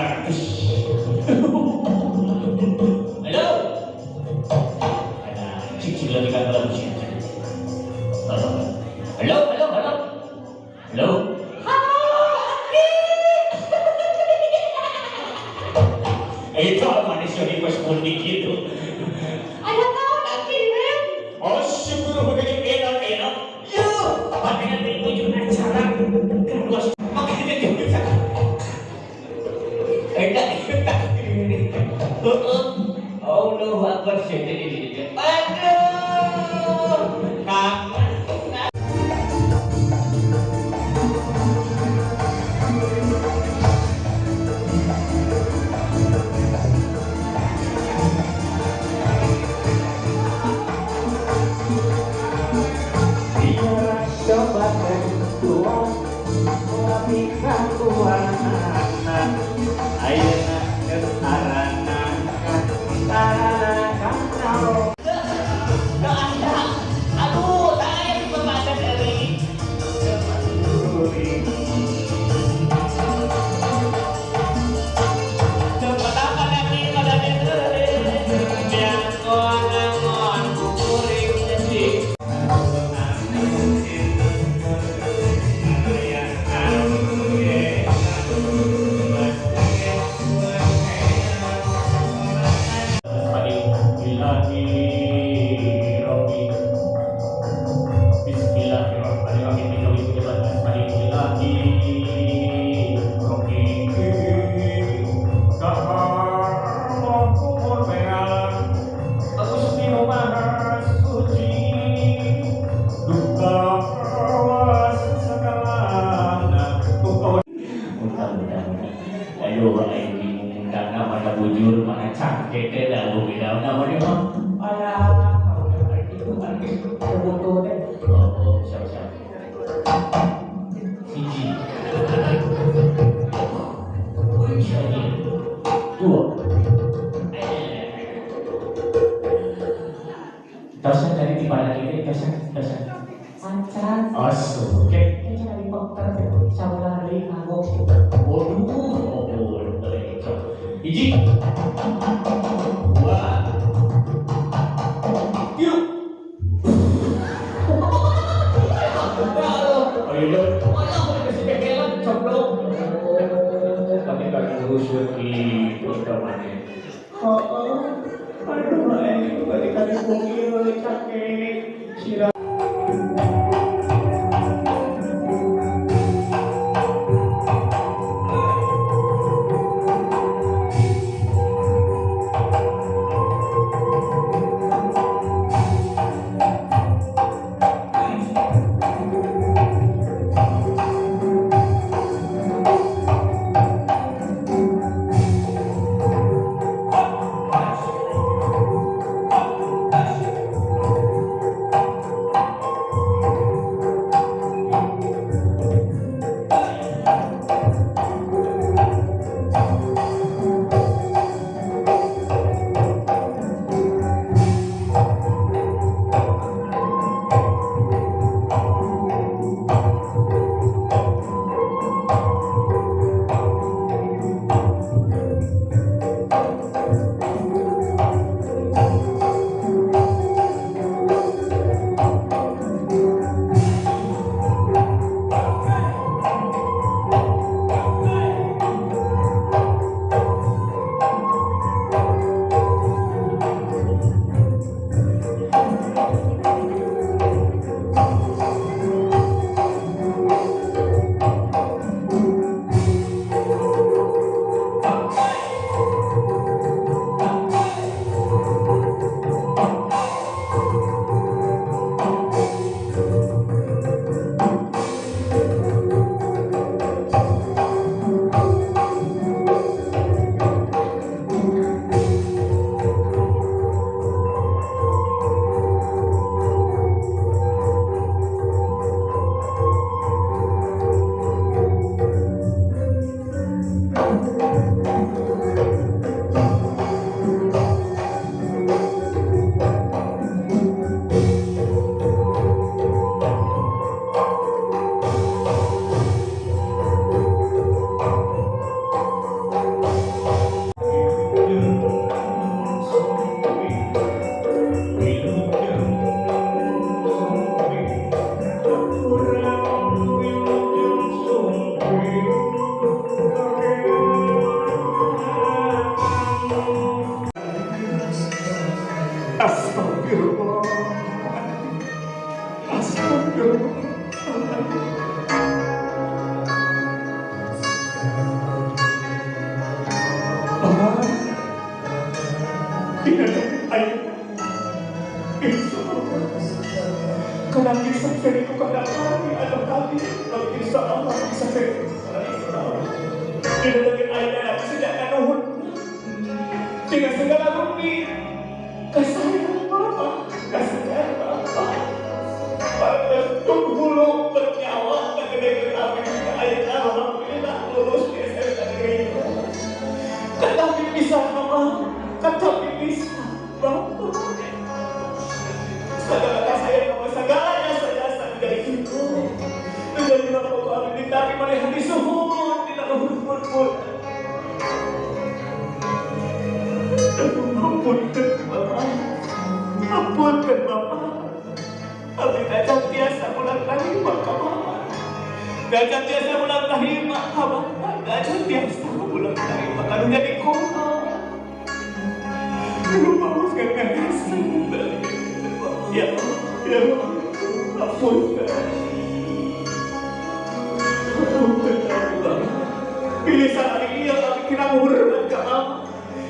500. Halo. Ada cicil lagi kan kalau cicil. Halo. Halo, halo, halo. Halo. Halo, Aki. Itu manis yang pas mudik gitu. Aya naon, Aki, men? Oh, syukur begitu enak-enak. Yuk, makanya di ujung acara graduasi. Makanya juga. Enggak, enggak. Oh, no, Akbar. Aduh, kangen. Coba tua anak ayeuna geus aranakan taranakan. Nggak ada. Aduh, tak ada di pembahasan Eli. Bismillahirrahmanirrahim. Bismillahirrahmanirrahim. Gusti nu Maha Suci duka sakalana. Mudah mudah mudah. Ayo, ayo ngundangna mana bujur mana cangke teh da beda namanya mah. Alah, itu butuh teh. Oh, siap siap. Hiji. Wih, dua. Tosan tadi di pada ini, tosan, tosan. Acan. Asu, oke. Kayaknya dari dokter sabulan deui kagok. Waduh, oh, boleh. Hiji, dua, tiga. Ayo, ayo, kasih kekelan, coplok. Tapi kan ngurus gitu, temannya. Oh, aduh, aing balik kali bungil cakek sirah. Kini ku kada kami anak kami insya Allah bisa tidak dengan ayah sejak kanuhun dengan segala bukti kasayang Bapak, kasayang Bapak. Pada hulu bernyawa tergede kami ayah, alhamdulillah lulus di SMK Negeri. Tetapi bisa Mama, tetapi bisa Bapak. Segala kasayang Mama, segalanya saya dari itu. Menjadi bapak kami tapi melihat di suhun di dalam pun. Ampunkan Bapak, ampunkan Bapak. Abdi gajah tiasa ulang rahim ka Bapak. Gajah tiasa ulang rahim ka Bapak. Gajah tiasa ulang rahim kanu jadi koma. Rumah sekarang ya Allah, ya Allah, ampunkan. Ampunkan kami Bapak. Pilih salah iya kami kira hormat ke Mama.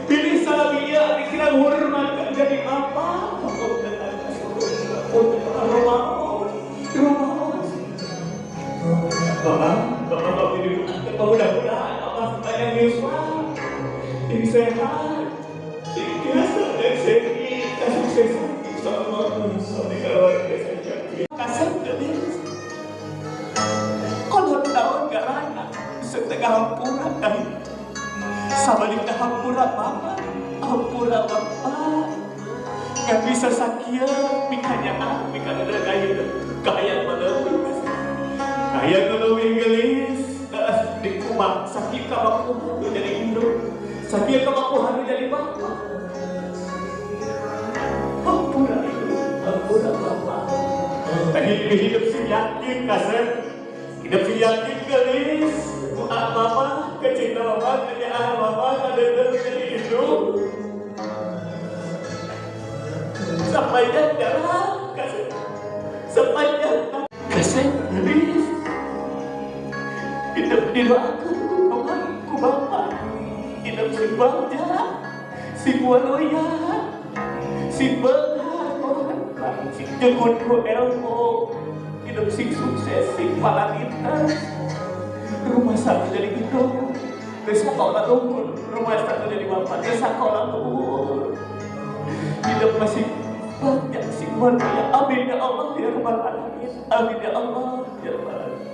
Pilih salah iya kami kira hormat ke jadi Bapak. Ampunkan rumah, rumah. Bapak, Bapak kami didoakan mudah-mudahan Bapak sepanjang yuswa, ini sehat, ini biasa dan sehat, kesuksesan insya Allah, insya luar biasa. Kasih gelis. Kalau tahun garana setengah hampura dari sabalik hampura mama, hampura bapak. Gak bisa sakia, mikanya ah, mikanya ada kaya, kaya maleuwih, kaya maleuwih gelis. Dikumak, sakit kamakuhan jadi induk, sakit kamakuhan jadi bapak. Hampura itu, hampura bapak. Tapi hidup si yakin kasep, hidup si yakin gelis. Bukan mama, kecinta mama, kerjaan mama, ada jadi hidup. Sepanjang jalan, kasep, sepanjang kasep gelis. Hidup didoakan ku mama, ku bapak. Hidup si bagja, si bualoya, si beunghar, si jegun ku ilmu. Hidup si sukses, si palanita. Rumah satu jadi gitu. Desa sekolah luhur, rumah satu jadi bapak. Desa sekolah luhur. Hidup masih banyak si bualoya. Amin ya Allah ya Rabbal Alamin. Amin ya Allah ya Rabbal Alamin.